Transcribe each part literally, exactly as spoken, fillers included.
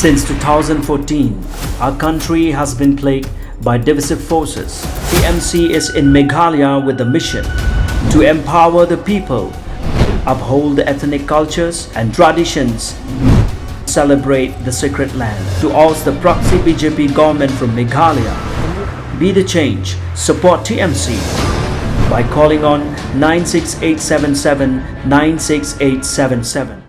Since two thousand fourteen, our country has been plagued by divisive forces. T M C is in Meghalaya with the mission to empower the people, uphold the ethnic cultures and traditions, celebrate the sacred land. To oust the proxy B J P government from Meghalaya, be the change, support T M C by calling on nine six eight seven seven nine six eight seven seven.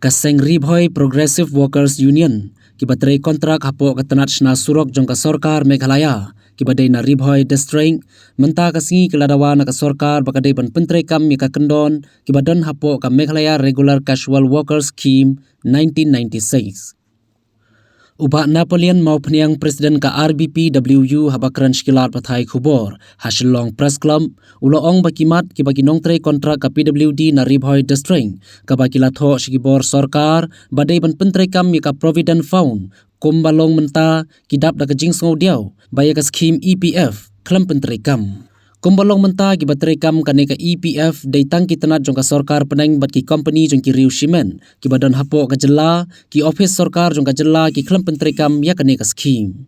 Ka seng Ri Bhoi Progressive Workers Union, kiba trei kontrak hapoh ka tnat shna surok jong ka sorkar Meghalaya, kiba dei na Ri Bhoi District, mynta ka sngi ki la dawa na ka sorkar ba ka dei ban pyntreikam ïa ka kyndon kiba don hapoh ka Meghalaya Regular Casual Workers Scheme nineteen ninety-six. U Bah Napoleon Mawphniang, President ka R B P W U, haba kren sha ki lad pathai khubor ha Shillong Press Club, u la ong ba ki mat kiba ki nongtrei kontrak ka P W D na Ri Bhoi District, kaba ki la thoh sha ki bor sorkar ba dei ban pyntreikam ïa ka Provident Fund, kumba long mynta ki dap da ka jingsngewdiaw ba ïa ka skhim E P F khlem pyntreikam. Kumba long mynta kiba treikam kane ka E P F dei tang ki tnat jong ka sorkar pdeng bad ki kompani jong ki riew shimet kiba don hapoh ka jylla, ki ophis sorkar jong ka jylla ki khlem pyntreikam ïa kane ka skhim.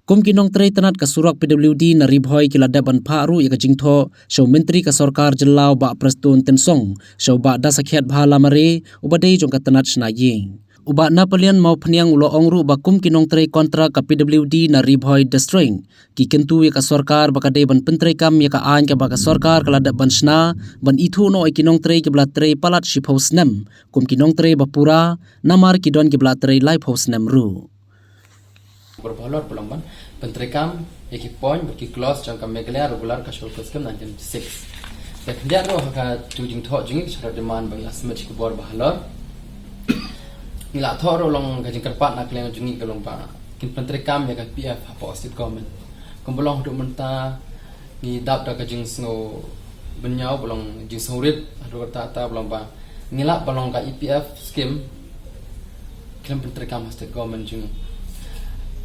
Kum ki nongtrei tnat ka surok P W D na Ri Bhoi ki la dep ban phah ruh ïa ka jingthoh sha u Myntri ka sorkar jylla, u Bah Prestone Tynsong, sha u Bah Dasakhiatbha Lamare, uba dei jong ka tnat shna ïing. U Bah Napoleon Mawphniang u la ong ruh ba kum ki nongtrei kontrak ka P W D na Ri Bhoi District, ki kyntu ïa ka sorkar ba ka dei ban pyntreikam ïa ka aiñ kaba ka sorkar ka la dep ban shna ban ithuh noh ïa ki nongtrei kiba la trei palat shiphew snem kum ki nongtrei ba pura, namar ki don kiba la trei laiphew snem ruh. Bor Bahalor ba long ban pyntreikam ïa ki point bad ki clause jong ka Meghalaya Regular Casual Worker Scheme nineteen ninety-six. Te khyndiat ruh ha ka jingthoh jong ngi, ka shara demand ba ngi la submit sha ki bor Bahalor, ngi la thoh ruh long ka jingkyrpad na ka liang jong ngi ka long ba kin pyntreikam ïa ka P F hapoh state government. Kumba long haduh mynta ngi dap da ka jingsngew bynñiaw, ba long jingsngewrit haduh katta katta, ba long ba ngi lap ba long ka E P F scheme khlem pyntreikam ha state government jong ngi.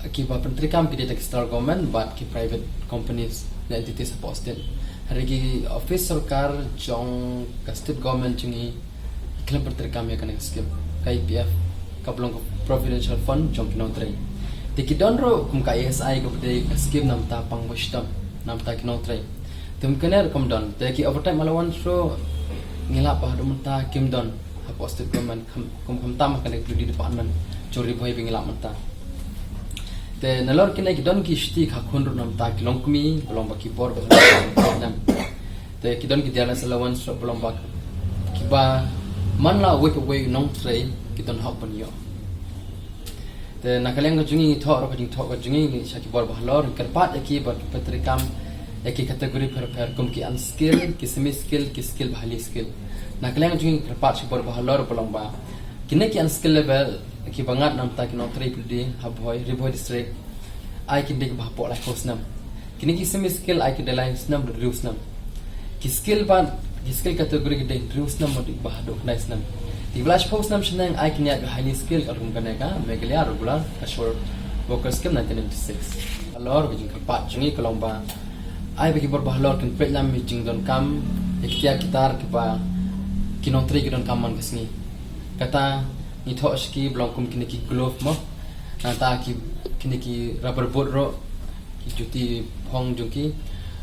Kiba pyntreikam ki dei da ki central government bad ki private companies ne entities hapoh state. Hynrei ki ophis sorkar jong ka state government jong ngi khlem pyntreikam ïa kane ka scheme, ka E P F, kaba long ka Providential Fund jong ki nongtrei. Te ki don ruh kum ka E S I, kaba dei ka scheme na bynta pang ba shitom na bynta ki nongtrei. Te kum kane ruh kam don. Te ki overtime allowance ruh ngi lap ba haduh mynta kim don hapoh state government, kham, kum khamtam ha kane ka P W D department jong Ri Bhoi ba ngi lap mynta. Te nalor kine ki don ki shuti ka khun ruh na bynta ki longkmie, ba long ba ki bor ba ha. Te ki don ki dearness allowance ruh, ba long ba kiba man la uwei pa uwei u nongtrei ki don hok ban ïoh. Te na ka liang ka jong ngi, ngi thoh ruh ka jingthoh ka jong ngi sha ki bor Bahalor, ngi kyrpad ïa ki ba kin pyntreikam ïa ki category pher pher, kum ki unskilled, ki semi skilled, ki skilled bad highly skilled. Na ka liang ka jong ngi, ngi kyrpad sha ki bor Bahalor, ba long ba kine ki unskilled level, kiba ngat na bynta ki nongtrei P W D ha Bhoi, Ri Bhoi District, ai kin dei kiba hapoh laiphew snem. Kine ki semi skill ai ki dei lai snem, hynriew snem. Ki skill bad ki skill category ki dei hynriew snem bad kiba haduh khyndai snem. Kiba la shiphew snem shaneng ai kin ïaid bad highly skill, katkum kane ka Meghalaya Regular Casual Worker Scheme nineteen ninety-six. Halor ka jingkyrpad jong ngi ka long ba ai ba ki bor Bahalor kin peit lam ïa ki jingdonkam, ïa ki tiar ki tar kiba ki nongtrei ki donkam man ka sngi. Kata ngi thoh sha ki, ba long kum kine ki glove mo, nangta ki, kine ki rubber boot ruh, ki juti phong jong ki.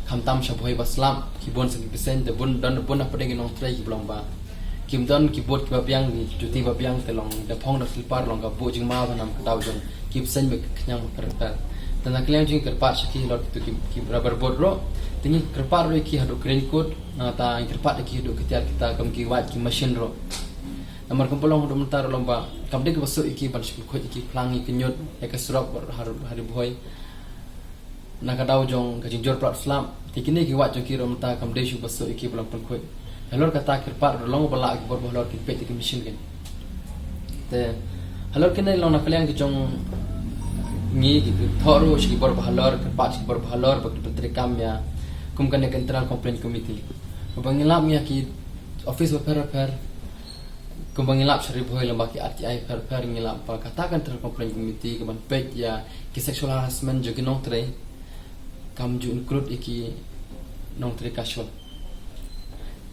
Khamtam sha Bhoi ba slap ki bun sa ki bseiñ, te bun, don bun na pdeng ki nongtrei kiba long ba kim don ki boot kiba biang, ki juti ba biang, te long da phong da slipper, long ka buh jingma ba nam ka daw jong ki bseiñ bad ki khñiang ba pher pher. Te na ka liang jong ngi, kyrpad sha ki halor kito ki, ki rubber boot ruh. Te ngi kyrpad ruh ïa ki haduh ki raincoat, nangta ngi kyrpad ïa ki haduh ki tiar ki tar kum ki wait ki machine ruh. Namar kumba long haduh mynta ruh long ba kam dei kiba suk ïa ki ban shu pynkhuid ïa ki phlang ïa ki ñiut ïa ka surok bad ha, ha Ri Bhoi. Na ka daw jong ka jingjur palat slap, te kine ki wait jong ki ruh mynta kam dei shuh ba suk ïa ki ban long pynkhuid. Halor kata kyrpad ruh long ba lah ki bor Bahalor kin peit ïa ki machine kin. Te halor kine long na ka liang ka jong ngi, ki thoh ruh sha ki bor Bahalor, kyrpad sha ki bor Bahalor ba kin pyntreikam ïa kum kane ka Internal Complaint Committee. Ba ngi lap ïa ki office ba pher pher, kumba ngi lap sha Ri Bhoi lem bad ki R T I pher pher, ngi lap ba kata ka Internal Complaint Committee kaban peit ïa ki sexual harassment jong ki nongtrei kam ju include ïa ki nongtrei casual.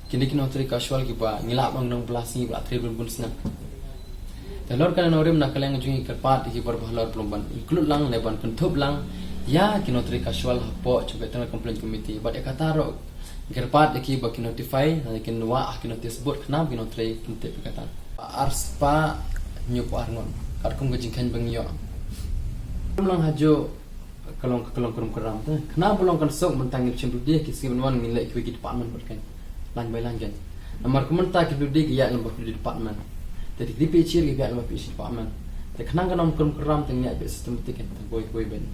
Kine ki nongtrei casual kiba ngi lap ba ngi nang bylla sngi, ba la trei bun bun snem. Te halor kane nongrim na ka liang jong ngi kyrpad ïa ki bor ba halor ba long ban include lang ne ban kynthup lang ïa ki nongtrei casual hapoh jong ka Internal Complaint Committee. Bad ïa kata ruh kyrpad ïa ki ba ki notify ne kin wah ki notice board khnang ba ki nongtrei kin tip ïa kata. Arspah hynñiewphew ar ngut katkum ka jingkheiñ ba ngi ïoh. Kum lang hajuh ka long ka long krum kram te. Khnang ba long kan suk mynta ngin shim dudi ki sngewbha ban wan ngin leh kiwei ki department bad kan. Line by line kan. Namar ka mynta ki dudi ki ïaid lem bad ki dudi department. Te ki D P H ki ïaid lem bad P H department. Te khnang ka nang krum kram te ngi ïaid bad systematic kan. Te kiwei kiwei ban.